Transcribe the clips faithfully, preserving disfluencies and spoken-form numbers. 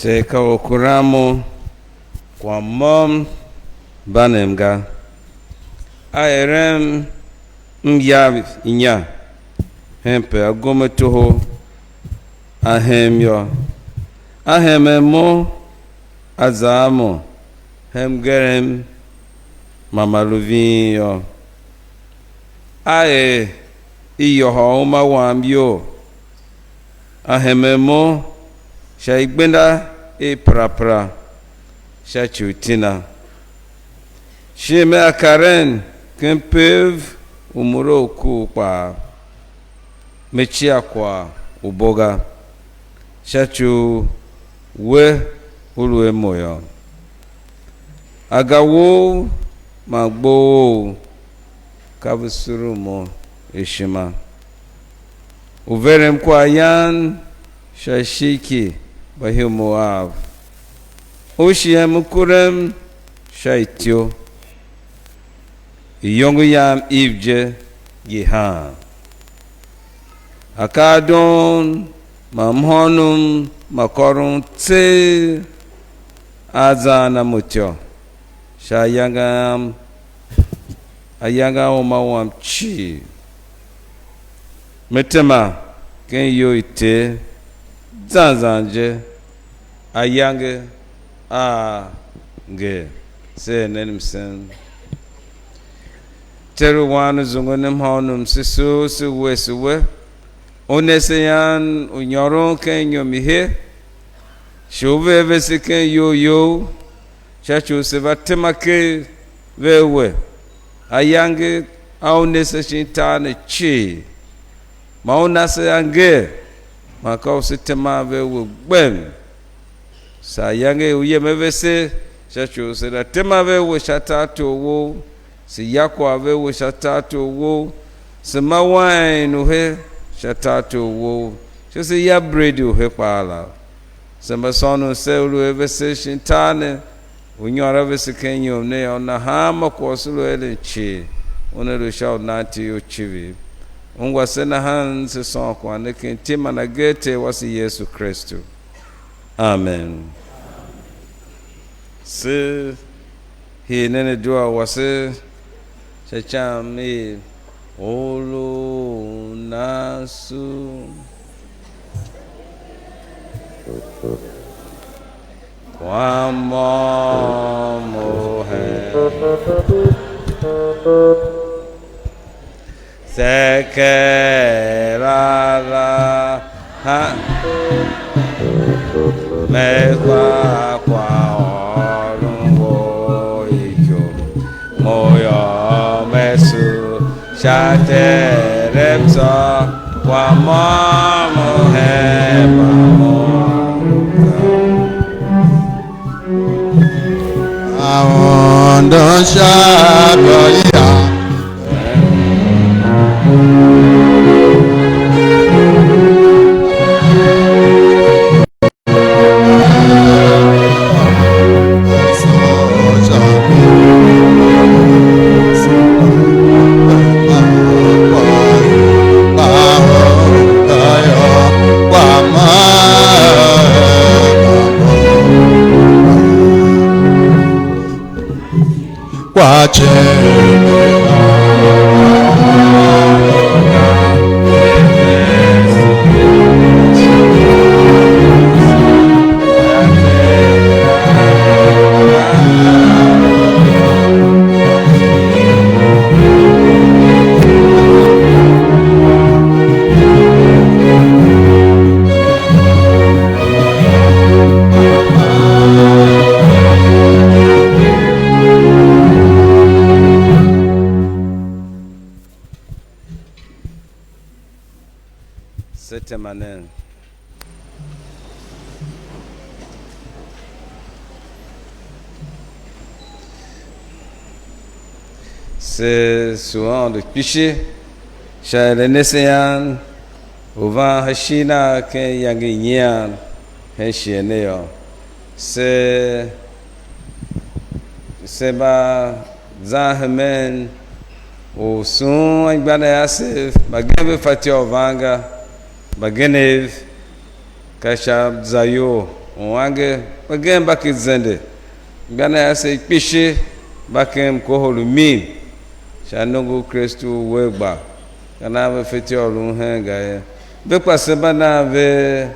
Tse ka u kuran mo kwagh môm mbanem ga. A erem myav inya hen pe agometoho a hem yô, a hemen mo, a za a mo hen mngerem ma ma lu ving yô. A er i yôhôl uma wam iyol, a hemen mo sha igbenda i perapera sha ci u iti na. Shin mea karen ken pev u mure u kuugh kpaa, me cia kwagh u bo ga, sha ci u we u lu a mo yô. Aga wou man gbo wou ka ve surun mo ishima. U verem kwaghyan sha ishigh ki mbaihumor av. U shi em u kurem sha ityo. Iyongo yam iv je ye haan. Akaa a doon man mhôônom ma kôron tseegh a zan a mo ityô sha ayange am, ayange a uma wam cii. Me tema ken iyou i Ter zan zan je, ayange a ngee. Se er nen msen. Ter u Wan u zungwen mhôônom, se sugh, se wuese we. U ne se yan u nyôron ken inyom i he, shi u ver vese ken iyol you, sha ci u se va tema ker ve a we, ayange a u ne se shin tar ne cii, ma u na se angee, man ka u se tema ve a we gbem. Saa ayange u yem a vese, sha ci u se za tema ve a we sha tartor wou, se ya kwagh ve a we sha tartor wou, se ma wain u he sha tartor wou, shi se ya bredi u he kpaa la. Se mba sônon se u lu a vese shin tar ne, u nyôr a vese ken inyom ne yô, nahan ma kwagh u se lu eren cii, una lu sha u nan iti you civir. Ungwa se nahan se sôn kwagh ne ken iti man agee a Ter wase Yesu Kristu. Amen. Se hii nen adua wase sha ican i or u nan su. Kwagh môm u hen. Sekerara ha me gba kwagh ôron wou ikyo, mo yô, me sugh sha Terem tsô, kwagh môm u hen ma mo. Aôndo sha gôria. Se tema nen. Se sugh Aôndo kpishi sha er a ne se ian u van sha ishigh nagh ken iyange i nyian hen shighe ne yô. Se, se mba zan hemen u sughun anmgbianev asev, mbagenev ve fatyô u van ga, mbagenev ka sha zayol u angev, mbagenev mba ken zende, anmgbianev asev kpishi mba ken mkohol u mim, sha nongo u Kristu u uwegh gba, ka nan ve fatyô u lun hen ga ye. Ve kpa se mba nan ve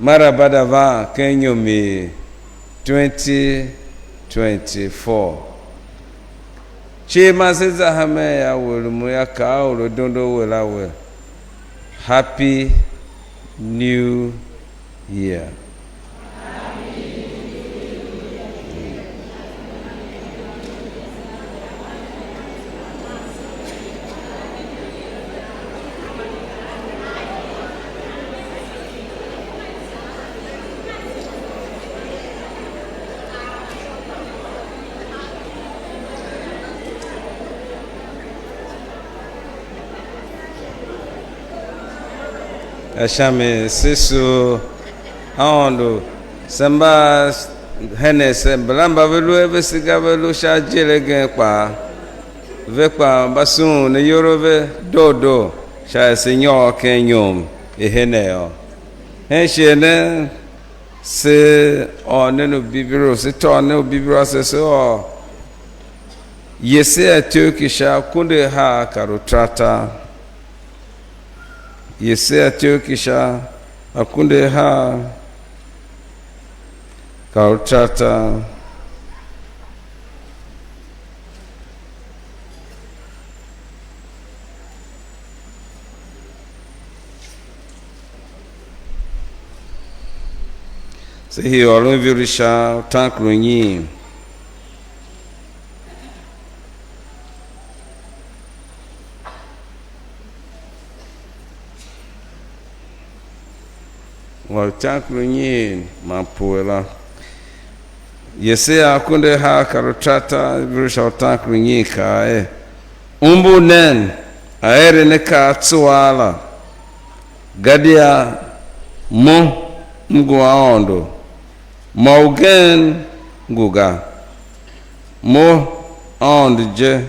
marabada van ken inyom i twenty twenty-four. Cii ma se za hemen yô, we rumun yô, kaa a or a dondo we la wer, Happy New Year. A sha mi se sugh Aôndo, se mba henen se, mbala mba ve lu a vese ga ve lu sha ajiir agen kpaa, ve kpaa mba sughun ayol a ve doo doo, sha er se nyôr ken inyom i henen yô. Hen shighe ne, se ôr nen u Bibilo, se tôô nen u Bibilo ase, se ôr Yesaya ityough ki sha akunduahar kar u tartar. Yesaya ityough ki sha akunduahar kar u tartar. Se hii ôron ivur sha utaankarunyiin. Wa utaankarunyiin man pue la. Yesaya akunduahar kar u tartar, ivur sha utaankarunyiin kaa er: Umbur nen aeren akaa a tsuaa la, gadia Mo M ngu Aôndo, ma ugen ngu ga. Mo Aôndo je,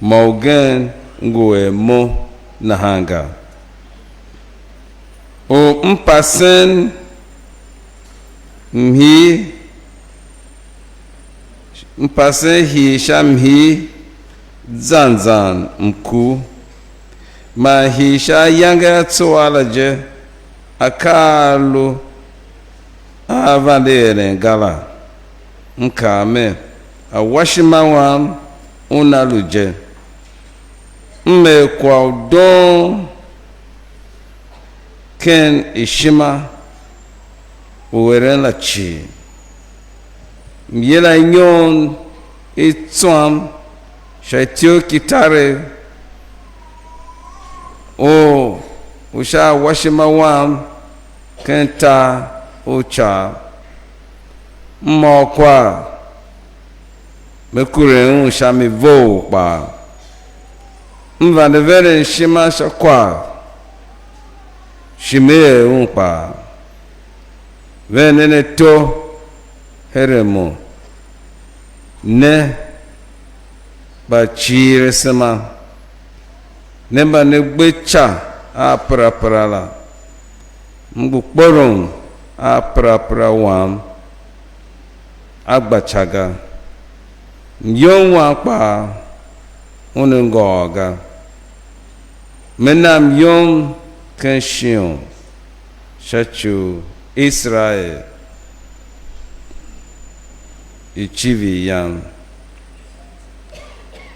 ma ugen ngu er Mo nahan ga. U m pasen mhir, m pasen hii sha mhir zan zan mkur, man hii sha ayange a tsuaa la je, akaa a lu a vande eren ga la. M kaa mer: Awashima wam una lu je. M er kwagh u doon ken ishima u eren la cii. M yila inyon i tswam sha ityough ki tarev u u sha awashima wam ken tar u icav. M ôr kwagh, me kuren un sha mi vough kpaa. M vande veren ishima sha kwagh, shi me er un kpaa. Ver nen ato her a mo, ne mbaciiraasema, ne mba ne gbe ica a perapera la. M ngu kporom a perapera wam, a gba ica ga. Myom wam kpaa una ngôôr ga. Me na myom ken Shion sha ci u Iserael icivir yam.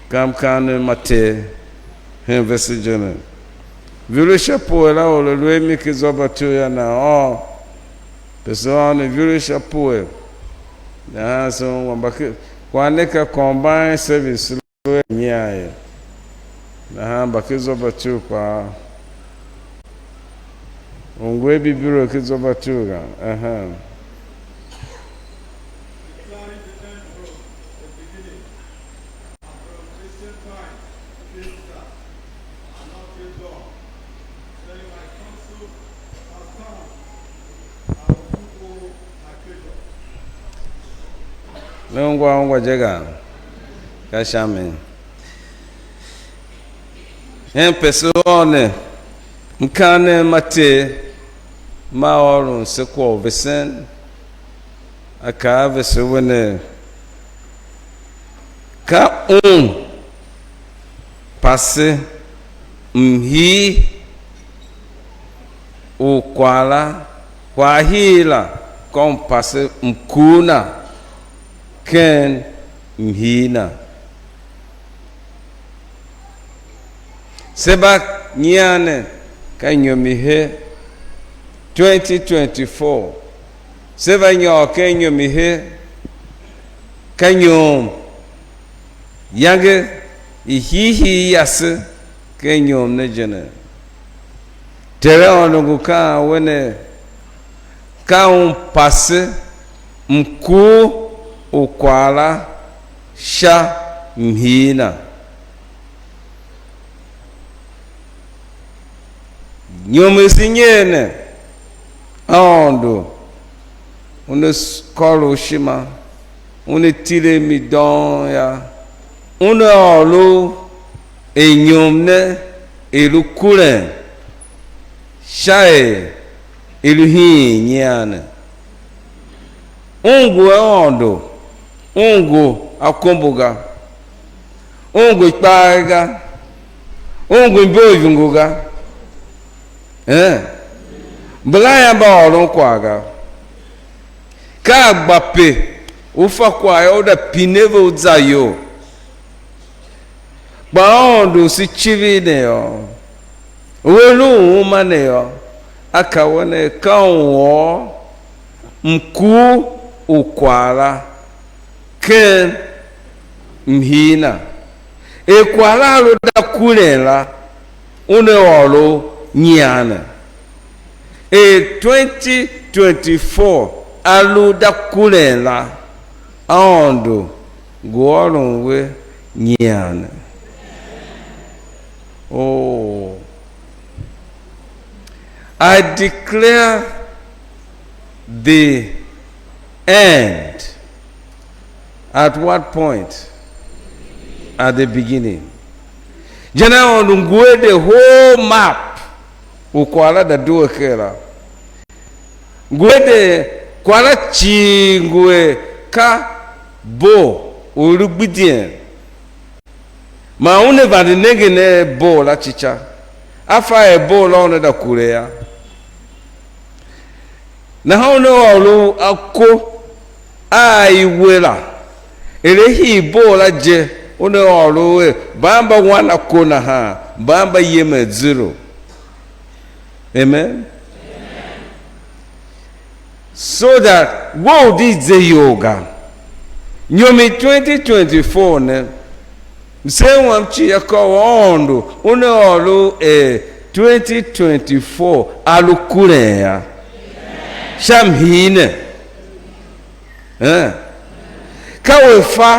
Ka mkaanem ma Ter hen vese je ne. Viru sha pue la, or a lu a mi ken zwa mbatyou yô, nan ôô, pese ôôn ne viru sha pue. Nahan se ungwa mba ke, kwagh ne ka combined service lu a nyian ye. Nahan mba ken zwa mbatyou kpaa, u ngu a bibiro ken zwa mbatyou ga. Ahan. Ne ungwa ungwa je ga, ka sha mi. Hen pese ôôn ne, mkaanem ma Ter ma ôron se kwagh u vesen, a kaa a vese we ner, ka un pase mhii u kwagh la, kwagh hii la, ka un pase mkur na ken mhii na. Se mba nyian ne, ka inyom i he twenty twenty-four. Se va nyôr ken inyom i he, ka inyom yange i hiihii yase ken inyom ne je ne. Ter Aôndo ngu kaan we ne, ka un pase mkur u kwagh la sha mhii na. Inyom i se nyer ne, Aôndo una kôr u ishima, una tile mi dong yô, una ôr u er inyom ne i lu kuren sha er i lu hiin nyian ne. Un ngu Aôndo, un ngu akombo ga, un ngu ikpagh ga, un ngu imbe u ivungu ga. Ee, mbala yô, mba ôron kwagh ga. Ka a gba pe u fa kwagh yô, u da pine ve u za iyol. Kpa Aôndo u se civir ne yô, u a lu u uma ne yô, a kaa we ner, ka u ôr mkur u kwagh la ken mhii na. Er kwagh la a lu da kuren la, una ôr u nyian ne. Er twenty twenty-four a lu da kuren la, Aôndo ngu ôron we nyian ne. Oh, I declare the end. At what point? At the beginning. Je ne Aôndo ngu a the whole map u kwagh la da due ker la. Ngu a the kwagh la cii ngu a ka bo u lu gbidyen. Man una vande nengen a bo la cica, a fa er bo la una da kure yô. Nahan una ôr u ako a i we la, er a hii bo la je, una ôr u er mba mba wan ako nahan, mba mba yemen zero. Amen. So that we u di ze iyol ga. Inyom i twenty twenty-four ne, msen wam cii a kôr u Aôndo una ôr u er twenty twenty-four a lu kuren yô, sha mhii ne. Eh. Ka u a fa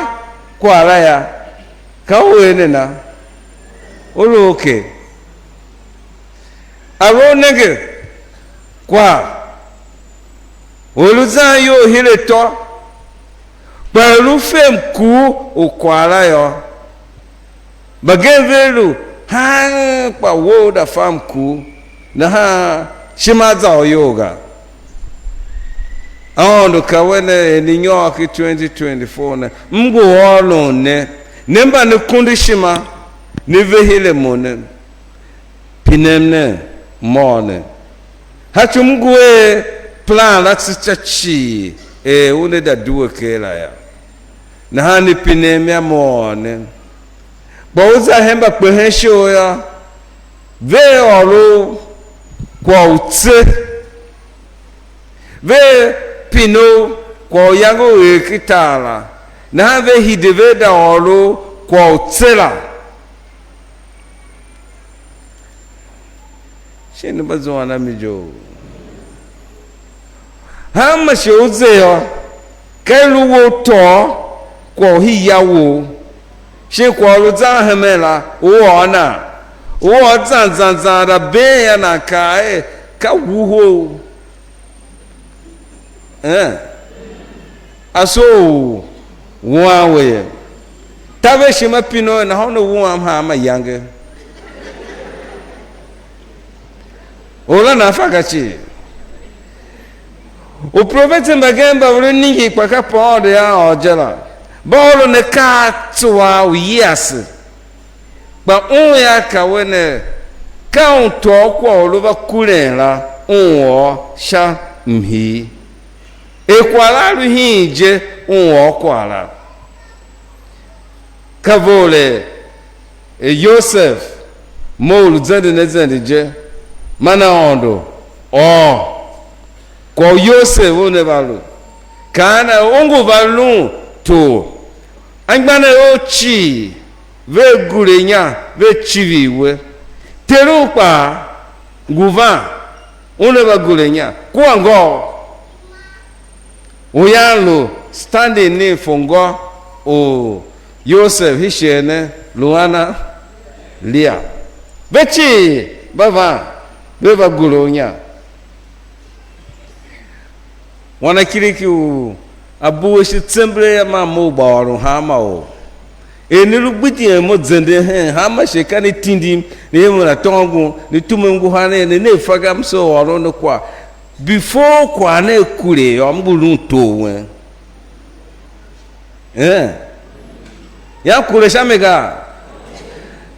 kwagh la yô, ka u er nena? U lu okay. A ve u nenge kwagh, u lu zan iyol hir atô, kpa u lu fe mkur u kwagh la yô, mbagenev ve lu haan, kpa we u da fa mkur, nahan ishima za u iyol ga. Aôndo ka we ne, er ne nyôr ki twenty twenty-four ne, m ngu ôron ne, ne mba ne kundu ishima, ne ve hire mo ne, pinem nen, m ôr ne. Hachi m ngu er plan la tsô ca cii er una da due ker la yô. Nahan ne pinem yô, m ôr ne. Kpa u za hen mbakpehen ishor yô, vea ôr u kwagh u tse, vea pine u kwagh u iyange u er ken tar la, nahan vea hide vea da ôr u kwagh u tse la. Shin ne mba zuan a mi je u? Hanma shi u ze yô, ka i lu we u tôô kwagh u hii ya wou, shin kwagh u lu zan hemen la, u ôr nan, u ôr zan zan zan, ra been yô, nan kaa er, ka wuhe u. Eh. Aso u wuan we ye. Taver ishima pine u, nahan una wuam hanma iyange. Or la nan fa ga cii. Uprofeti mbagenev mba ve lu ningir kpa ka Paulu a ôr je la, mba ôron akaa tsuaa u yase. Kpa un yô, a kaa a we ner, ka un tôô kwagh u lu va kuren la, un ôr sha mhii. Er kwagh la a lu hiin je, un ôr kwagh la. Ka vough er, er Yosef, mo u lu zenden a zende je, man Aôndo ôô kwagh u Yosef una va lu, kaan er u ngu va lun tor. Anmgbianev ou cii vea gure inya, vea civir we. Ter u kpaa ngu van, una va gure inya, kua ngô u. Uyan lu standing in for ngô u Yosef, hii shighe ne lu ana? Lia. Ve cii va van, ve va gure u inya. Wanakiriki u a bue shi tsembelee a man mo u gba ôron hanma or. Er ne lu gbidyen mo zenden hen hanma shi ka ne tindim, ne yemen atôngon, ne tumem nguhar ne, ne ne fa ga, m soo ôron ne kwagh. Before kwagh ne kure yô, m ngu lun tor wen. Eh. Yan kure sha mi ga?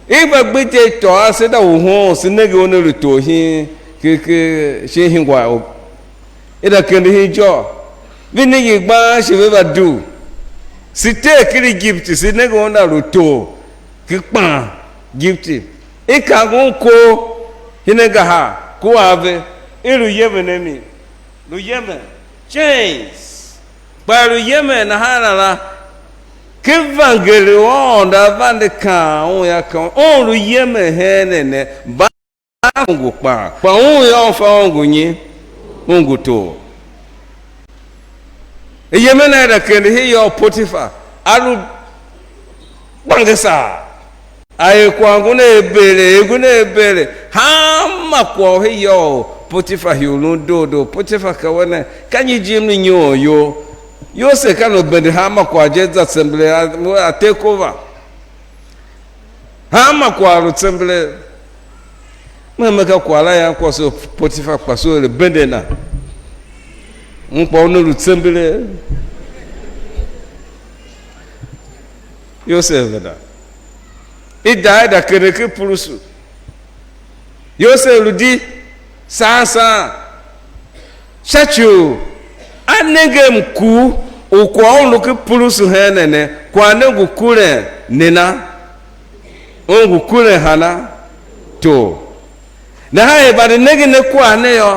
I gba gbidye i tôô ase da u hoon, se nenge u ne lu tor shin, ki, ki, shin ihungwa u, i da kende shin ijô. Ve nenge gbang shi ve va dugh. Se tee ken Igipiti, se nenge u na lu tor, ki kpan Igipiti. I kange un kor shin angahar kua a ve, i lu yemen a mi, lu yemen, chains. Kpa lu yemen nahan la, ka evangeli u Aôndo a vande kaan un yô, ka un lu yemen hen ne ne, mba a ngu kpan, kpa un yô, un fa un ngu nyi? Un ngu tor. Yemen a da kende shin iyô u Potifa, a lu gbangesaa. A er kwagh ngun a ebele, er ngun a ebele, hanma kwagh u hiyô u Potifa hii u lun doo doo. Potifa kaa a we ner, ka nyi jim ne nyôr iyol? Yosef ka lu bende hanma kwagh je, za tsembelee, a, a take over. Hanma kwagh lu tsembelee. Me me ka kwagh la yan kwase u Potifa kpa soo er bende na. Un kpa una lu tsembelee. Yosef venda. I daa i da kende ken purusu. Yosef lu di saan saan, sha ci u a nenge mkur u kwagh u lu ken purusu hen ne ne, kwagh ne ngu kuren nena? U ngu kuren hana? Tor. Nahan er vande nengen ne kwagh ne yô,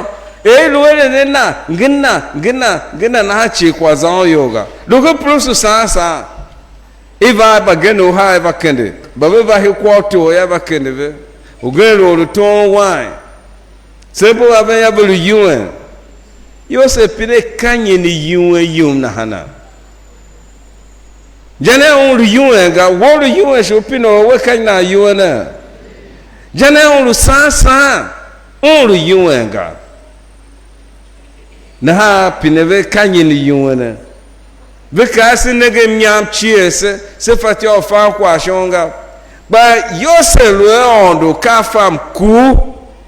er i lu eren ne na, ngi na, ngi na, ngi na, nahan cii kwagh za un iyol ga. Lu ken purusu saan saan. I va a mbagenev uhar, i va kende. Mba ve va he kwagh u tor yô, i va kende ve. Ugen lu or u toon wain. Tseegh mbu a ven yô, ve lu yuen. Yosef pine, ka nyi ne yuen yum nahana? Inja ne un lu yuen ga, we u lu yuen shi u pine u we ka nan yuen ne? Inja ne un lu saan saan, un lu yuen ga. Nahan a pine ve, ka nyi ne yuen ne? Ve kaa, se nenge mnyam cie se, se fatyô u fan kwagh shon ga. Kpa Yosef lu a Aôndo ka a fa mkur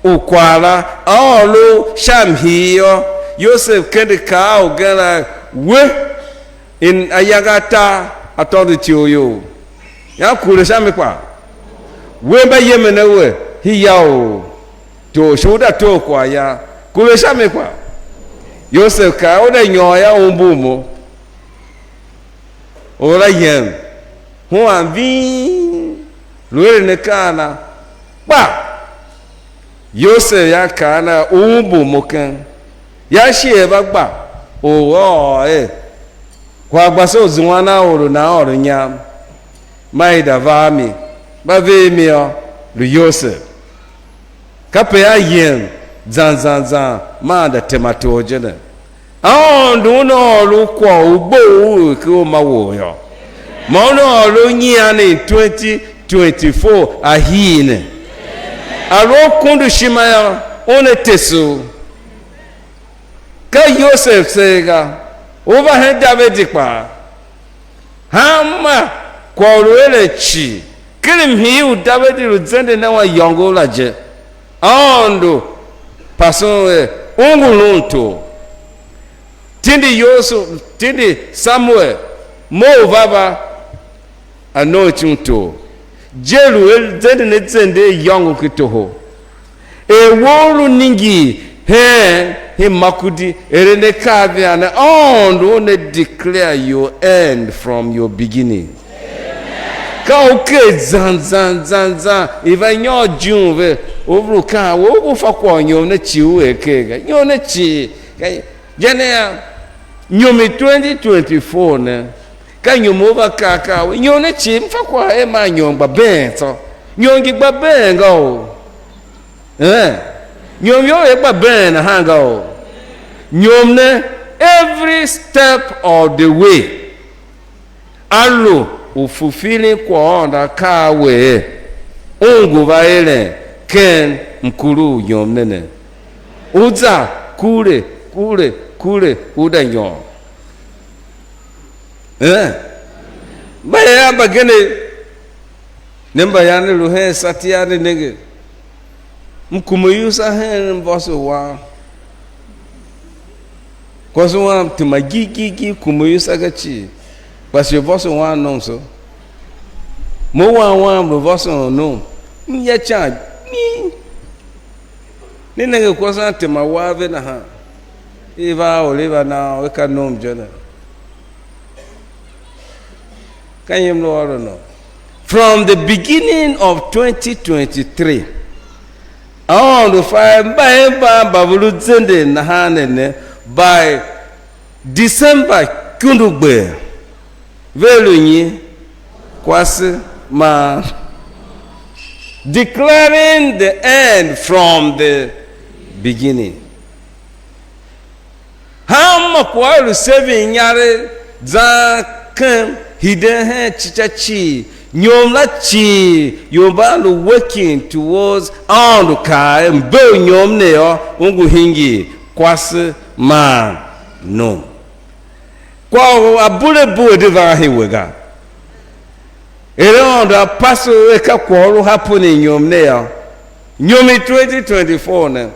u kwagh la, a ôr u sha mhii yô, Yosef kende kaa a ugen la, we, in ayange atar a tôndo ityough you. Yan kure sha mi kpa? We mbayemen a we, hia u tor, shi u da togh kwagh ya, kure sha mi kpa? Yosef kaa, u da nyôr yô, umbur mo. Or la yem, huan ving, lu eren akaa na, kpa Yosev yô, kaa na, u umbur mo keng. Yô, shighe va gba, or a ôr er, kwagh gba se u zuan a or u nan ôr inyam, ma i da va a mi. Mba ve a mi yô, lu Yosev. Kape a yem zan zan zan, maa da tema tor je ne. Aôndo una ôr u kwagh u gbe u u ken uma wou yô, ma una ôr u nyian i twenty twenty-four a hii ne. A lu a kundushima yô, una tese u. Ka Yosev tseegh ga, u va hen Davidi kpaa. Hanma kwagh u lu eren cii, ken mhii u Davidi lu zenden a un iyôngo la je, Aôndo pasen er u ngu lun tor. Tindi Yosu, tindi Samuel, mo u va va, a nongo icin tor. Je lu a zenden a zende a iyôngo ki toho. Er we u lu ningir hen hen makudi, eren akaa vea ne, Aôndo una declare your end from your beginning. Ka u ker zan zan zan zan, i va nyôr jun ve, u lu kaan we, u fa kwagh u inyom ne cii u er ker ga. Inyom ne cii, ka, je ne yam, inyom i twenty twenty-four ne, ka inyom u va kaa kaa we, inyom ne cii, m fa kwagh er maa inyom gba been tsô. Inyom ngi gba been ga o. Eh? Inyom you ia gba been nahan ga o. Inyom ne, every step of the way, a lu u fulfilling kwagh u Aôndo a kaa a we er, un ngu va eren ken mkurugh u inyom ne ne. U za kure, kure, kure, u da nyôr. Eh? Mbayev mbagenev, ne mbayev ne lu hen sati a ne nenge, m kuma iusa hen vôso wam. Kwase wam tema gi gi gi, kuma iusa ga cii, kpa shi vôso wam nomso. Mo wan wam lu vôson u nom, m ya ican gbii. Ne nenge kwase a tema wa ve nahan, i va a or i va na u, i ka nom je ne. Ka nyi m lu ôron ne? From the beginning of twenty twenty-three, Aôndo fa er mbayev mba mba ve lu zenden nahan ne ne, by December ikundugber, ve lu nyi? Kwase man declaring the end from the beginning. Hanma kwagh a lu seven inyaregh zan ken hiden hen cica cii, inyom la cii, ior mba lu working towards Aôndo kaa er mbe u inyom ne yô, u ngu hingir kwase man nom. Kwagh u a bure bue di van hen we ga. Er Aôndo a pase u er ka kwagh u lu happen inyom ne yô, inyom i twenty twenty-four ne,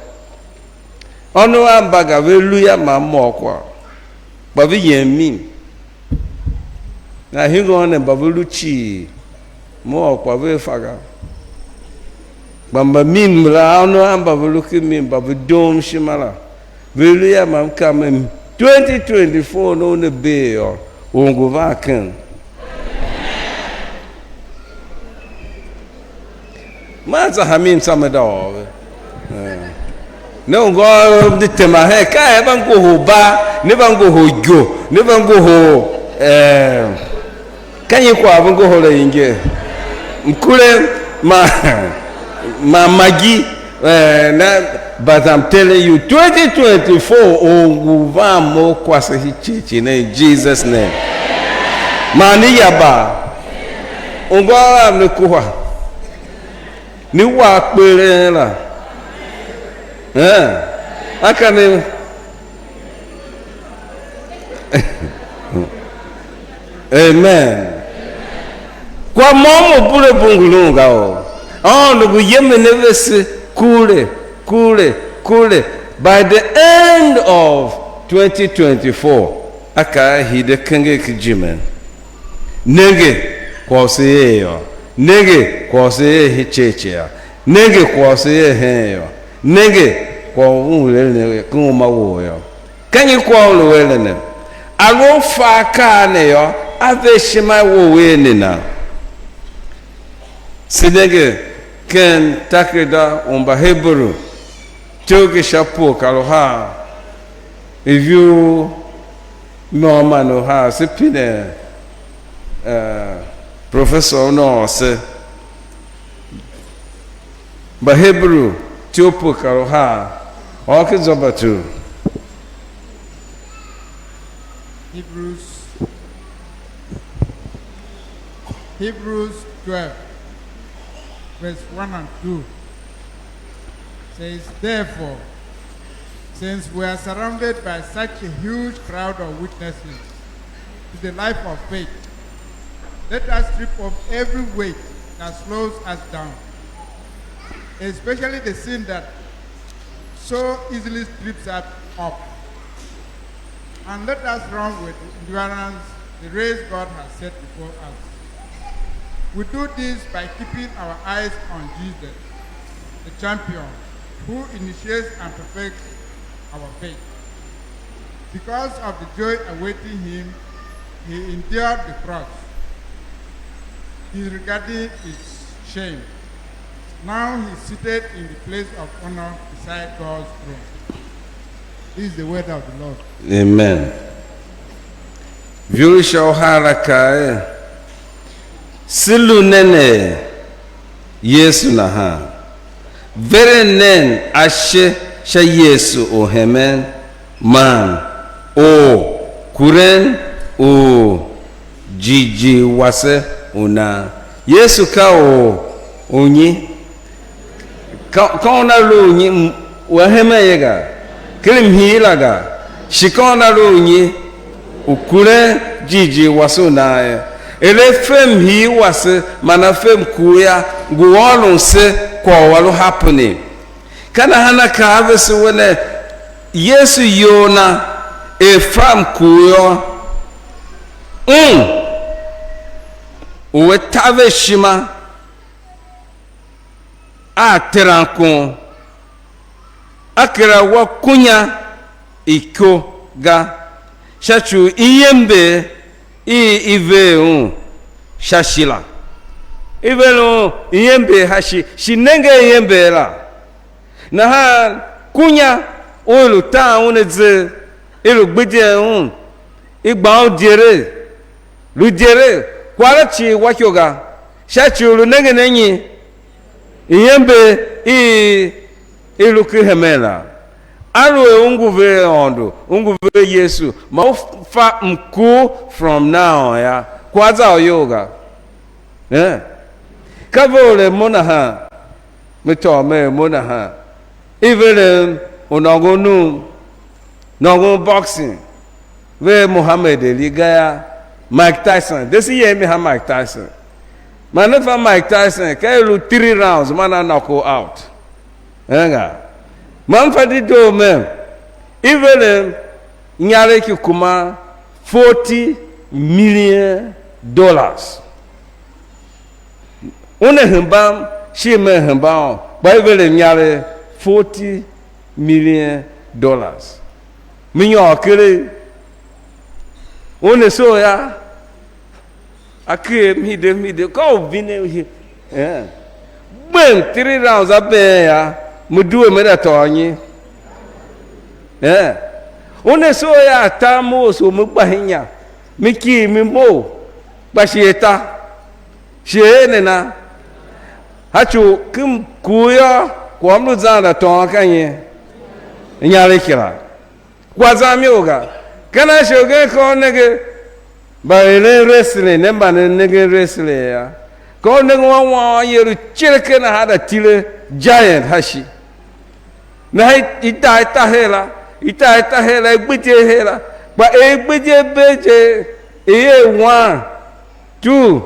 ônov a mbaga ve lu ya man m ôr kwagh, kpa ve yem mim. Nahan hingir ne mba ve lu cii, m ôr kwagh vea fa ga. Kpa mba mim la, ônov a mba ve lu ken mim, mba ve doom ishima la, ve lu ya, ma m kaa mer, twenty twenty-four ne una bee yô, or ngu van ken. Maa za hamin tsô me da ôr ve. Eh. Ne u ngôôr di tema hen, ka er va ngohol bar, ne va ngohol igo, ne va ngohol, eh, ka nyi kwagh ve ngohol a inge? Mkule ma, ma magi, eh, na, but I'm telling you, twenty twenty-four, or ngu van mo kwase hi cii cii ne in Jesus' name. Man ni ya ba, u ngôôr am ne kuha. Ni wa kpereen la. Eh, a ka ne. Amen. Kwa môm u bure bungulun ga o. Aôndo ngu yemen a vese kure, kure, kure. By the end of twenty twenty-four, a kaa a hide kenger ki jimen. Nenge kwagh u se er yô. Nenge kwagh u se er hen church yô. Nenge kwagh u se er hen yô. Nenge kwagh u un eren ken uma wou yô. Ka nyi kwagh u lu eren ne? A lu a fa akaa ne yô, a ver ishima i wou er nena? Se nenge ken takerada u Mbaheberu, ityough ki sha pue kar uhar, ivur môm man uhar, se pine, eh, professor una ôr se. Mbaheberu, ityough pue kar uhar, ôr ken zwa mba tugh. Hebrews, Hebrews twelve, verse one and two says, "Therefore, since we are surrounded by such a huge crowd of witnesses to the life of faith, let us strip off every weight that slows us down, especially the sin that so easily trips us up. And let us run with endurance the race God has set before us. We do this by keeping our eyes on Jesus, the champion, who initiates and perfects our faith. Because of the joy awaiting him, he endured the cross, disregarding its shame. Now he is seated in the place of honor beside God's throne." This is the word of the Lord. Amen. Ivur sha uhar la kaa er: Se lu nen er Yesu nahan. Veren nen ashe sha Yesu u hemen man orkuren u jighjigh wase u nan. Yesu ka or u nyi? Ka, ka una lu u nyi? M-, u a hemen ye ga, ken mhii la ga, shi ka una lu u nyi? U kuren jighjigh wase u nan ye. Er a fe mhii wase man a fe mkur yô, ngu ôron se kwagh u a lu happening. Ka nahan a kaa a vese we ne, Yesu iyol na er fa mkur yô, un u a taver ishima a terankon, a kera wa kunya iko ga, sha ci u iember i i ver un sha shi la. I ver un iember sha shi, shi nenge iember la. Nahan kunya u i lu tan un a ze, i lu gbidyen un, i gba un idyelegh, lu idyelegh, kwagh la cii wa ikyô ga, sha ci u lu nengen a nyi? Iember i i lu ken hemen la. Aluer u ngu ver Aôndo, u ngu ver Yesu, ma u fa mkur from now on yô, kwagh za u iyol ga. Eh? Ka ve u er mo nahan, me tôô mer mo nahan. I verem u nôngon num, nôngon boxing, ve er Muhammad Ali ga yô, Mike Tyson. De se yem mi ha Mike Tyson. Man ne fa Mike Tyson, ka i lu three rounds, man a knock u out. Enga. Man fa dedoo mem, i verem inyaregh ki kuma forty million dollars. Una hemba m, shi me hemba u, kpa i verem inyaregh forty million dollars. Me nyôr keregh. Una soo yô, a ker mhide mhide, ka u vine u hi-, eh. Gbem three rounds a been yô, me due me da tôô nyi? Eh. Una soo yô, a tar me oso, me gba inya, me kighir me mough, kpa shi a ta. Shi er nena? A ci u ken mkur yô, kwagh u m lu zan da tôôn ka nyi? Inyaregh kila. Kwa zam iyol ga. Ka nan shi ugen ka u nenge mba eren wrestling ne, mba ne nengen wrestling yô. Ka u nenge wan wan yer u cire ken nahan da tile giant ha shi. Nahan i, i ta, i ta her la, i ta, i ta her la, i gbidye her la. Kpa er i gbidye be je, i er one, two,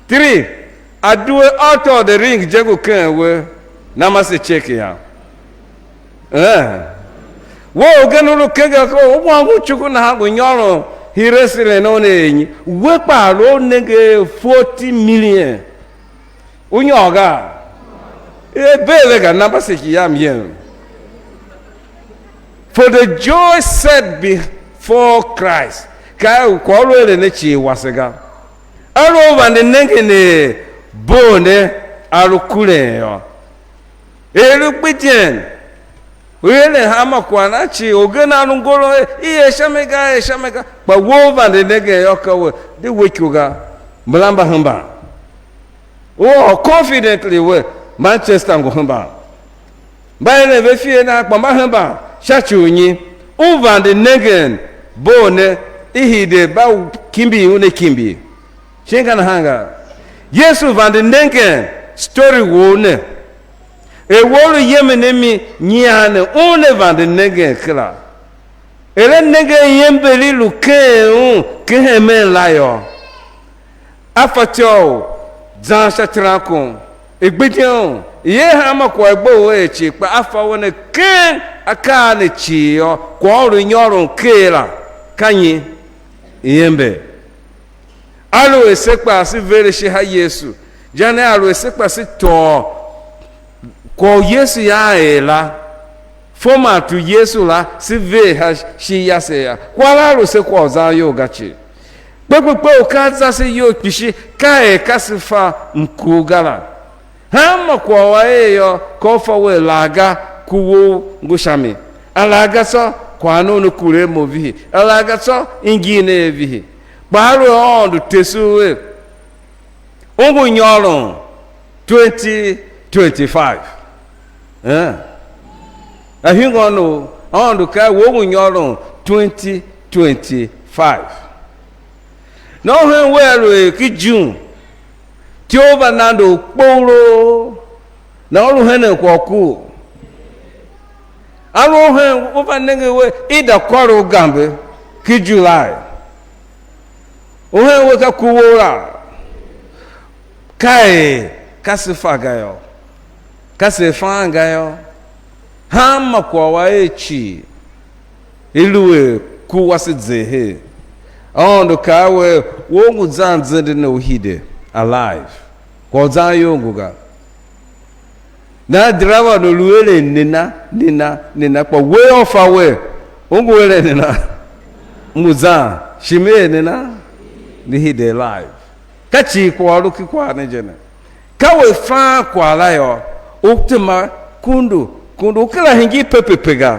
three, a due out of the ring je ngu ken we, na ma se check yam. Eh. We orgen u lu kenger ka u wan ngu cuku nahan ngu nyôron Hireseren u ne er nyi? We kpaa lu u nenge forty million. U nyôr ga? E bee ve ga, namba se ki yam yen. For the joy set before Christ, ka u kwagh u lu eren ne cii wase ga. A lu u vande nengen er boo ne a lu kuren yô, er lu gbidyen, u eren hanma kwagh na cii, orgen a lu ngôron er, i er sha mi ga, er sha mi ga, kpa we u vande nengen yô, ka we, de we iku ga, mbala mba hemban. U ôr confidently we, Manchester ngu hemban. Mba eren ve fie nan kpa mba hemban sha ci u nyi? U vande nengen boo ne, i hide mba u kimbir u ne kimbir. Shin ka nahan ga? Yesu vande nengen story wou ne. Er we u lu yemen a mi nyian ne, u ne vande nengen kera. Er a nenge iember i lu ken un ken hemen la yô, a fatyô u zan sha terankon, i gbidyen un, i er hanma kwagh i gbe u er cii, kpa a fa u ne ken akaa ne cii yô, kwagh u lu nyôron ker la, ka nyi? Iember. Aluer se kpaa se ver ashe ha Yesu, je ne aluer se kpaa se tôô kwagh u Yesu ya a er la, format u Yesu la, se ver ha shi yase yô, kwagh la a lu se kwagh u zan iyol ga cii. Kpe kpe kpe u ka a za se iyol kpishi, ka er ka se fa mkur ga la. Hanma kwagh u a er yô, ka u fa wer laa ga, ku wou ngu sha mi. A laa ga tsô, kwagh ne una kure a mo vihi. A laa ga tsô, i ngir ne a vihi. Kpa aluer Aôndo tese u er, u ngu nyôron twenty twenty-five. Eh. A hingir u Aôndo kaa we u ngu nyôron twenty twenty-five. Nahan hen wea lu er ki June, ityough va nande u kpoghoroo, nahan u lu henen kwagh u kur. A lu u hen u va nenge we i da kôr u gambe ki July. U hen we ka ku wou la, ka er ka se fa ga yô, ka se fan ga yô, hanma kwagh u a er cii, i lu er ku wase ze her. Aôndo kaa a we, we u ngu zan zende ne u hide alive, kwagh u zan iyol ngu ga. Nahan driver ne lu eren nena, nena, nena, kpa we yô, u fa wer, u ngu eren nena? M ngu zan, shi me er nena? Ne hide alive. Ka cii kwagh u lu ki kwagh ne je ne. Ka we fan kwagh la yô, u tema kundu, kundu, u kera hingir pepepe ga.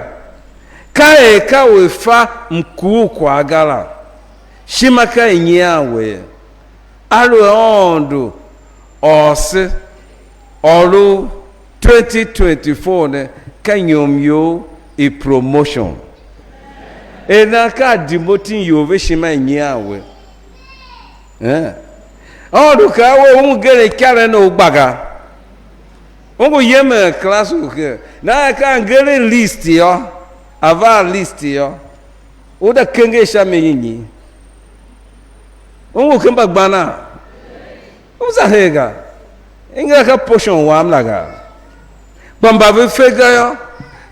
Ka er ka we fa mkur u kwagh ga la, ishima ka i nyian we ye. Aluer Aôndo ôr se, ôr u twenty twenty-four ne, ka inyom you i promotion. Er nan ka a demoting you ve ishima i nyian we. Eh. Aôndo kaa a we, u ngu ngeren ikaren u gba ga. U ngu yemen class u ke. Nahan ka a ngeren list yô, a va a list yô, u da kenger sha mi nyi? U ngu ken mbagbanan? U za her ga. Inga ka portion wam la ga. Kpa mba ve fe ga yô,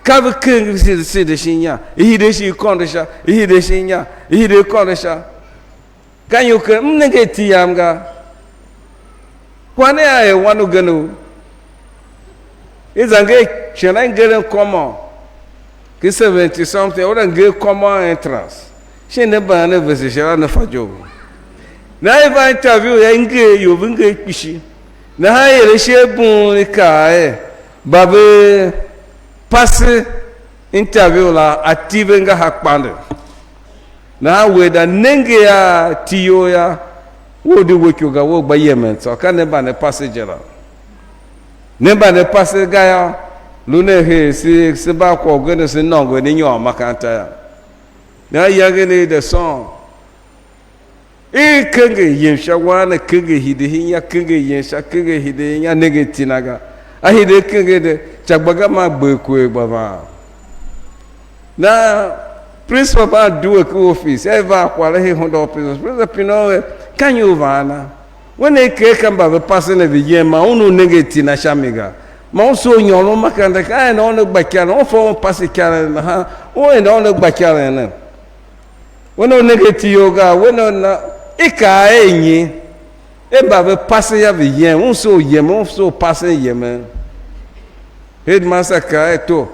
ka ve kenger sende sende shin inya, i hide shin i kôndo sha, i hide shin inya, i hide i kôndo sha. Ka nyi u ken, m nenge iti yam ga. Kwagh ne a er wan ugen u i za nger shighe a ngeren kômô ki seventy something, ura nger common entrance. Shin ne mba ne vese shighe ne fa ijogbo. Nahan i va interview yô, i nger ior, ve nger kpishi. Nahan i er ashe bun i kaa er, mba ve pase interview la, ati ve nga ha kpande. Nahan we da nenge a iti you yô, we u di we iku ga, we u gba yemen tsô, ka ne mba ne pase je la. Ne mba ne pase ga yô, lu ne her se, se mba kwagh ugen se nôngo ne nyôr makaranta yô. Nahan iyange ne i de sôn. I kenger yem sha wan ne, kenger hide inya, kenger yem sha, kenger hide inya, nenge iti na ga. A hide kenger de, ca gba ga man gber kuer gba van. Na principal va due ku office, a va kwagh la hen hundred pesos. Principal pine u er, ka nyi u van na? We ne ker ka mba ve pase ne ve yem, man un u nenge iti na sha mi ga. Ma un soo nyôron ma kande, ka enda un a gba ikaren, un fa un pase ikaren nahan, un enda un a gba ikaren ne. Wene u nenge iti you ga, wene u na, i kaa er nyi? E mba ve pasen ya ve yem, un soo yemen, un soo pasen yemen. Headmaster kaa er to,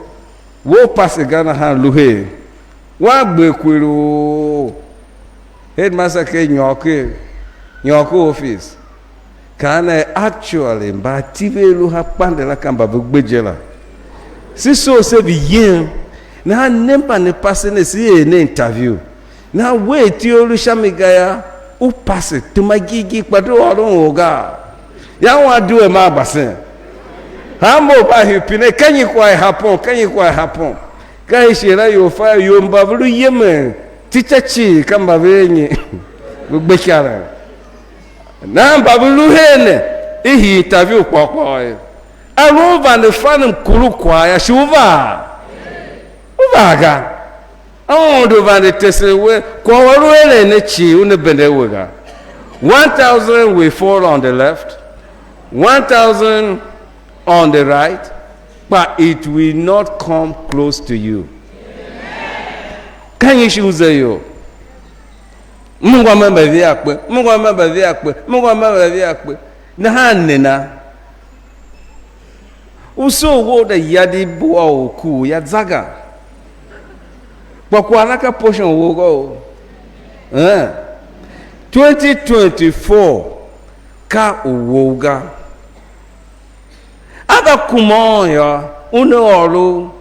we u pase ga nahan lu her. Wan gbe kwir u headmaster ker nyôr ker, nyôr ker office. Kaan er actually mba ati ve lu ha kpande la ka mba ve gbe je la. Se soo se vi yem, nahan ne mba ne pase ne se er ne interview. Nahan we iti u lu sha mi ga yô, u pase, tema gigi kpa de ôron or gaa? Yô, un a due maa gbasen. Hanmô u va hii pine, ka nyi kwagh i happen, ka nyi kwagh i happen? Ka i shighe la ior fa ior mba ve lu yemen, teacher cii ka mba ve er nyi? Ve gbe ikaren. Nahan mba ve lu her ne, i hii interview kpôghkpôghô ye. A lu u vande fan mkurugh kwagh yô, shi u vaa? U vaa ga. Aôndo vande tesen we, kwagh u a lu eren ne cii, una bende we ga. One thousand will fall on the left, one thousand on the right, but it will not come close to you. Ka nyi shi u ze iyol? M ungwa me mba via kpe, m ungwa me mba via kpe, m ungwa me mba via kpe. Nahan nena? U soo wou da yade i bua u ku ya za ga. Kpa kwagh na ka portion wou ga o. Eh. twenty twenty-four ka u wou ga. A va kuma un yô, una ôr u,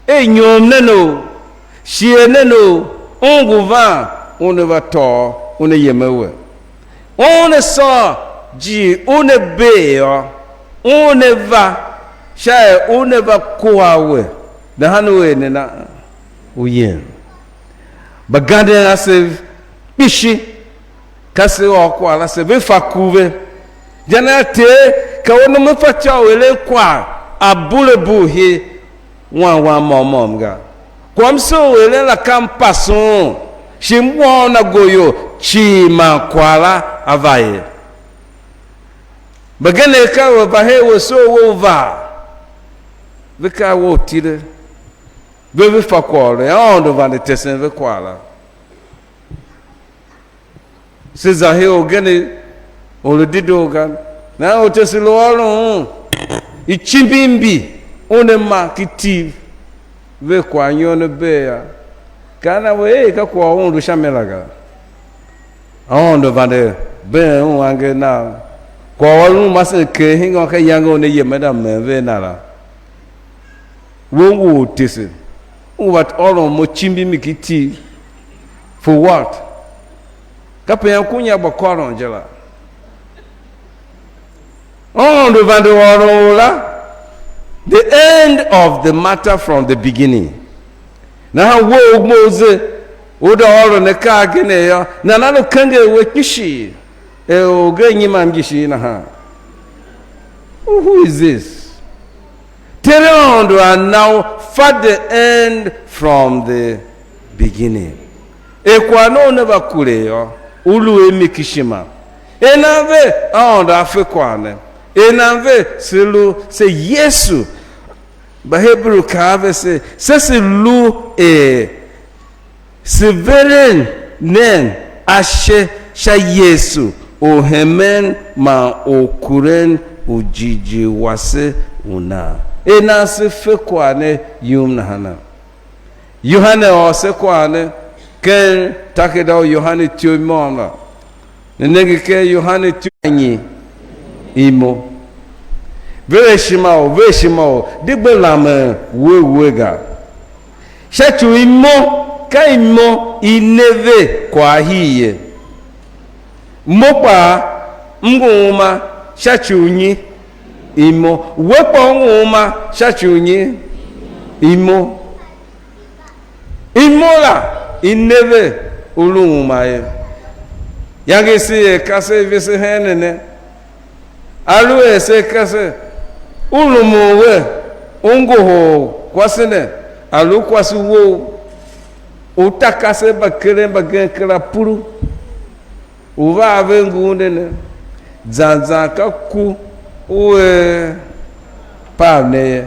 er nyom nen u, shighe nen u, un ngu van, una va tôô, una yem a we. Una sôr jighjigh una bee yô, una va sha er una va kua we, nahan u er nena? U yem. Mbaganden asev kpishi, ka se ôr kwagh la se ve fa ku ve. Jana Ter, ka u num fatyô u eren kwagh a bure bugh he, wan wan môm môm ga. Kwagh m soo u eren la ka m pasun, shi m wa un a goyo cii man kwagh la a va ye. Mbagenev ka ve va her we soo we u vaa, ve kaa we u tile, ve ve fa kwagh u ne, Aôndo vande tesen ve kwagh la. Se za her ugen u lu dedoo ga, nahan ortesen lu ôron un, icimbi mbi una ma ki tiv, ve kwagh nyon a bee yô. Kaa na ve er, ka kwagh u un lu sha mi la ga. Aôndo vande been un angev nav. Kwagh u a lu masen ker hingôn ka iyange una yem a da mem ve a na la. We ngu ortesen, u va ôron mo cimbi mi ki tiv. For what? Kape yankunya gba kôron je la. Aôndo vande ôron u la, the end of the matter from the beginning. Nahan we u Mose, u da ôron akaa agenegh yô, nana lu kenger we kpishi, er orgen nyimam ngishi nahan? Who is this? Ter Aôndo a na u fa the end from the beginning. Er kwagh ne una va kure yô, u lu a mi kishima. Er nan ve Aôndo a fe kwagh ne? Er nan ve se lu se Yesu? Mbahebru kaa ve se, se se lu er se veren nen ashe sha Yesu, orhemen man orkuren u jighjigh wase u nan. Er nan se fe kwagh ne yum nahana? Yohane ôr se kwagh ne ken takerada u Yohane ityough i môm la. Ne nenge ken Yohane ityough anyi? Imo. Ver ishima u, ver ishima u, di gbe lamen we we ga. Sha ci u imo, ka imo i ne ve kwagh ahii ye. Mo kpaa, m ngu uma sha ci u nyi? Imo. We kpaa u ngu uma sha ci u nyi? Imo. Imo la i ne ve u lu uma ye. Iyange i se er ka se vese hen ne ne. Aluer se ka se, u rumun we, u ngohol kwase ne, a lu kwase wou, u ta kasev mba keren mbagenev kera puru, u va a ve ngun ne ne, zan zan ka ku u er pav ne ye.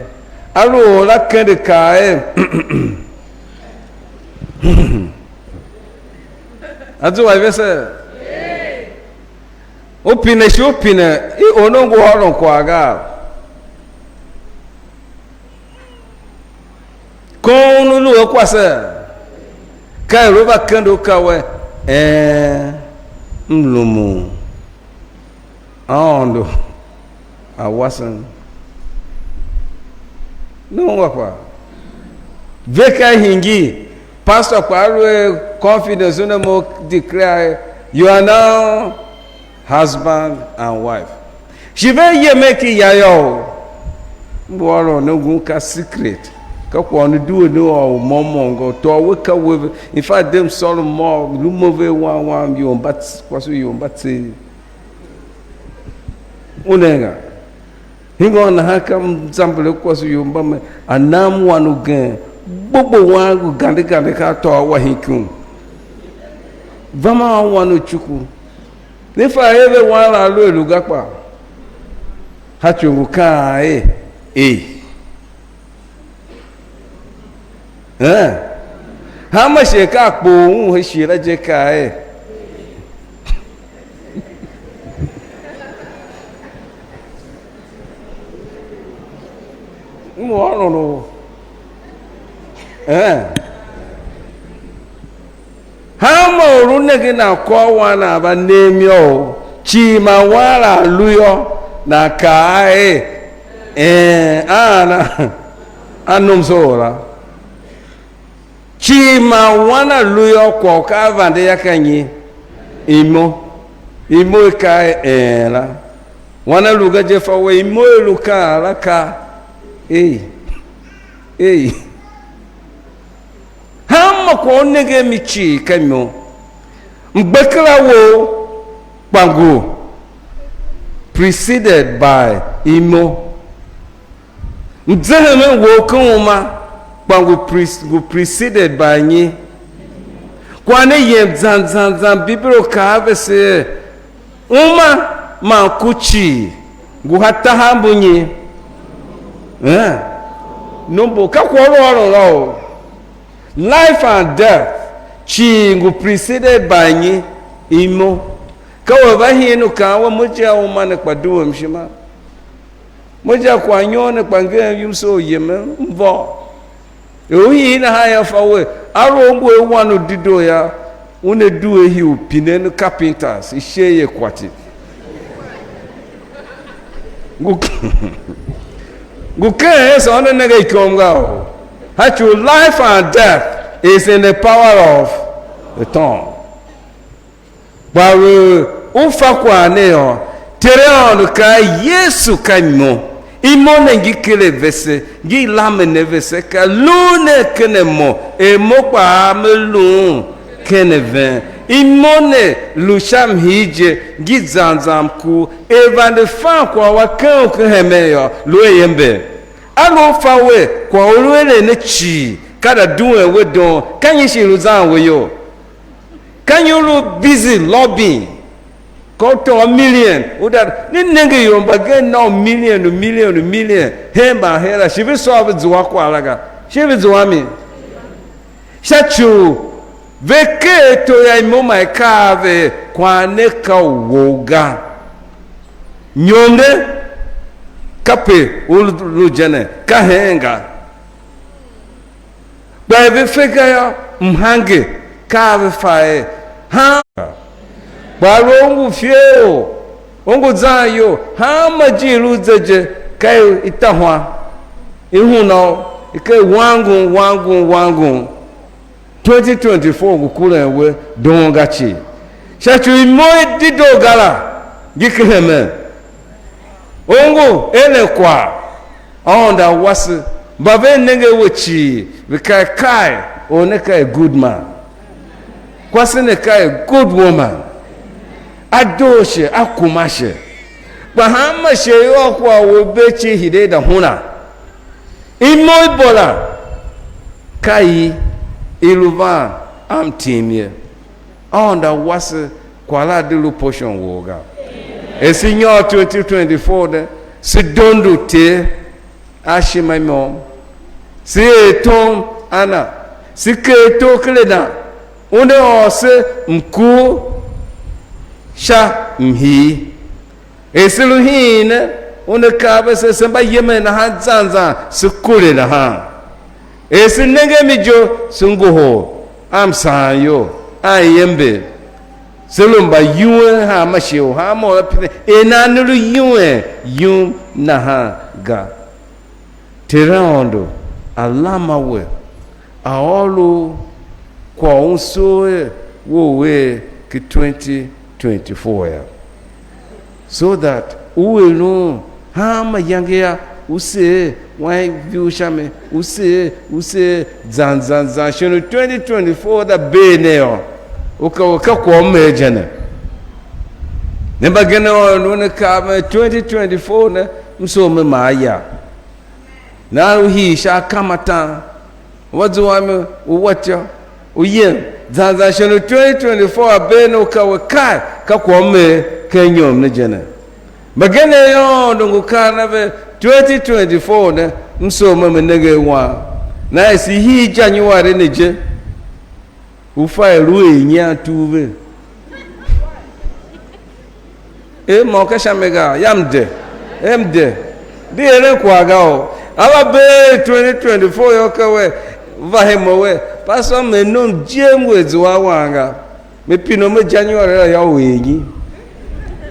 A lu or la kende kaa er, a zua ivese. U pine shi u pine, i or ne ngu ôron kwagh gaa? Kon u lu a kwase? Ka er u va kende u ka we, ee, m lumun Aôndo a wasem. Ne ungwa kpa ve ka hingir, pastor kpa a lu a confidence una mo declare, you are now husband and wife. Shi ve yemen ki ya yô, u ngu ôron ne ngun ka secret, ka kwagh u ne due ne ôr u môm môm ga, u tôô we ka we ve. In fact, dem sôr môm, lu mo ve wang wang, ior mba tse-, kwase u ior mba tseegh. U ne ga. Hingôr nahan ka m zamber a kwase u ior mba me, a nam wan ugen, gbogbo wan ngu gande gande, ka a tôô a wa hen ikum. Va ma a wan u cuku. Ne fa er ve wan la a lu a lu ga kpa? Ha ci u ngu kaan er, ei. Eh. Hanma shighe ka a kpoghol un he shighe la je kaa er, m ôron u, eh. Hanma or u nengen nan kôr wan nan va nem yô, cii man wan la a lu yô, nan kaa er, ee, a ana a nomso la. Cii man wan a lu yô, kwagh u ka a vande yô, ka nyi? Imo. Imo i ka er een la. Wan a lu ga je, fa we, imo i lu kaan la ka ei, ei. Hanma kwagh u nenge a mi cii ka imo. Mgbekera wou kpa ngu preceded by imo. Mzehemen wou ken uma kpa ngu pre-, ngu preceded by nyi? Kwagh ne yem zan zan zan, Bibilo kaa a vese er, uma man ku cii ngu ha tahav mbu nyi? Eh? Number, ka kwagh u lu ôron la o. Life and death cii ngu preceded by nyi? Imo. Ka we va hin u kaan we, mo je a uma ne kpa duem ishima. Mo je a kwaghnyôr ne kpa ngeen yum se u yemen, m vôr. Er u hii nahan yô, fa wer, a lu u ngu a wan u dedoo yô, una due hii u pinen carpenters, ishe ye kwati. Ngu, ngu ken ese una nenge ikom ga o. Ha ci u life and death is in the power of the tongue. Kpa er u fa kwagh ne yô, Ter Aôndo kaa, Yesu ka imo, imo ne ngi ker a vese, ngi lamen a vese, ka lu nen ken a mo, er mo kpaa me luun ken a ven. Imo ne lu sha mhii je, ngi zan zan ku, er vande fan kwagh wa ken u ken hemen yô, lu a iember. A lu u fa wer kwagh u lu eren ne cii, ka da duen we doon, ka nyi shi lu zan we iyol? Ka nyi u lu busy lobbying? Ka u tôô million, u da, ne nenge ior mbagenev na u million, u million, u million, hen mban her la, shi ve sôr ve zua kwagh la ga, shi ve zua mi. Sha ci u ve ker ato yô, imo ma i kaa a ve er, kwagh ne ka u wou ga. Nyom ne, kape u lu, lu je ne, ka heen ga. Kpa er ve fe ga yô, mhange ka a ve fa er, han ga. Kpa a lu u ngu fieo, u ngu zan iyol, hanma ijiir u ze je, ka i, i tahwan, i huna u, i ker wangun, wangun, wangun. Twenty twenty-four ngu kuren we doon ga cii. Sha ci u imo i dedoo ga la, ngi ken hemen. U ngu eren kwagh, Aôndo a wase, mba ve nenge a we cii, ve kaa er, kai, or ne ka a good man. Kwase ne ka a good woman. A doo ashe, a kuma ashe. Kpa hanma shighe i ôr kwagh u a ver cii hide i da huna. Imo i bo la, ka i, i lu van a mtim ye. Aôndo a wase, kwagh la de lu portion wou ga. Er se nyôr twenty twenty-four ne, se dondo Ter, a ishima i môm, se er tom a na, se ker tor ken a na, una ôr se mkur sha mhii. Er se lu hiin ne, una kaa a vese, se mba yemen nahan zan zan, se kure nahan. Er se nenge a mi je, se ngohol a msaan iyol, a iember. Se lu mbayuen hanma shighe u hanma u a pine er nan ne lu yuen yum nahan ga. Ter Aôndo a lam a we, a ôr u kwagh u un soo er we u er ki twenty twenty-four yô, so that u er un hanma iyange yô, u seer wan ivur sha mi, u seer, u seer zan zan zan, shin u twenty twenty-four da bee ne yô, u ka, u ka kwagh u mer je ne. Ne mbagenev Aôndo ne kaa a ven, twenty twenty-four ne, m soo me maa ya. Nahan u hii sha akam atan, u va zua a mi, u wa ityô, u yem, zan zan shin u twenty twenty-four a bee ne, u ka we kai, ka kwagh u mer ken inyom ne je ne. Mbagenev yô, Aôndo ngu kaan a ve, twenty twenty-four ne, m soo me me nenge a wan. Nahan er se hii ijanyiwari ne je, u fa er lu er nyian tugh ve. E mô ka sha mi ga, yam de, em de, di eren kwagh ga o. A va bee twenty twenty-four yô, ka we va hen mo we, pastor, me nom je m we zua a wan ga. Me pine u me January la yô, u er nyi?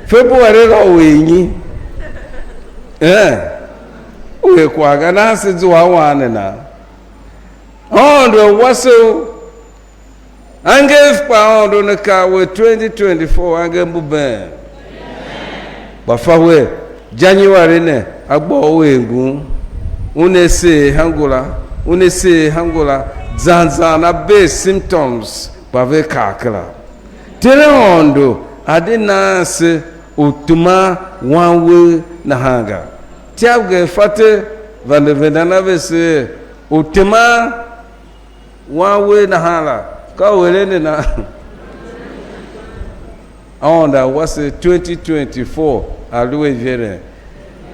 February la, u er nyi? Eh, u er kwagh ga, nahan se zua a wan ne na. Aôndo a wase u, angev kpa Aôndo ne kaa we twenty twenty-four, angev mbu been. Kpa fa we, January ne, a gba u er ngun, una seer ha ngula, una seer ha ngula, zan zan a bee symptoms, kpa ve kar kera. Ter Aôndo a de nan se u teman wan wegh nahan ga. Ityav gen fatyô vande vendan a vese er, u teman wan wegh nahan la, ka u eren ne na? Aôndo a wase twenty twenty-four a lu a iveren.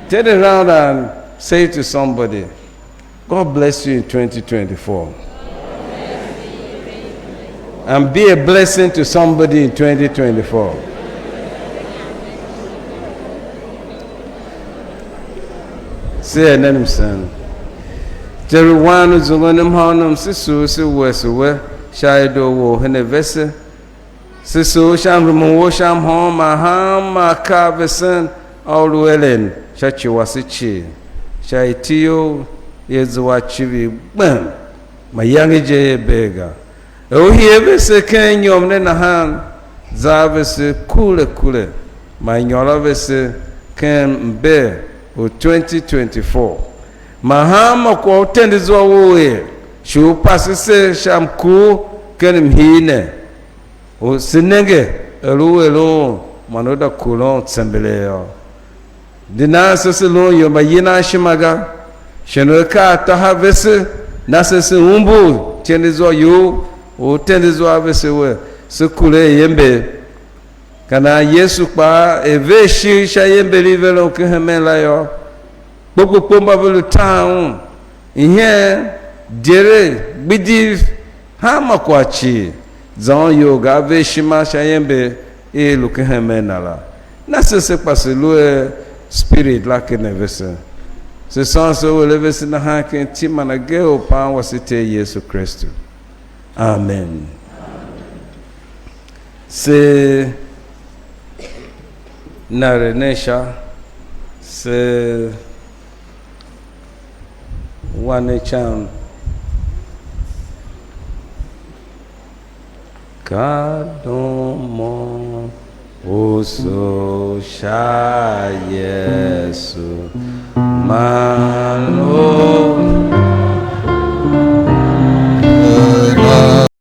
Turn around and say to somebody, God bless you in twenty twenty-four. And be a blessing to somebody in twenty twenty-four. Se er nen msen. Ter u wan u zungwen mhôônom, se sugh se wuese we sha ior wou hen a vese. Se sugh sha mrumun wou sha mhôôn man hanma akaa a vesen a u lu eren sha ci wase cii, sha iti you i a zua a civir gbem, mayange je ia bee ga. Er u hii a vese ken inyom ne nahan, za a vese kure kure, man nyôr a vese ken mber u twenty twenty-four. Man hanma kwagh u tende zwa wou er, shi u pase se sha mkur ken mhii ne, u se nenge er u eren man u da kuren tsembelee yô. Di nan se, se lu ior mba yinan ishima ga, shin u akaa a tahav vese, na se, se umbur ityendezwa you u tende zwa a vese we, se kure iember. Ka nan Yesu kpaa, er ver ishigh sha iember i veren u ken hemen la yô, kpo kpo kpo mba ve lu tan un, ihen, idyelegh, gbidiv, hanma kwagh cii, za un iyol ga, a ver ishima sha iember i lu ken hemen na la. Na se, se kpa se lu a spirit la ken a vese. Se sôn se wer a vese nahan ken iti man agee u Pav wase Ter Yesu Kristu. Amen. Se nare ne sha, se wa ne icam. Ka domo usu sha Yesu.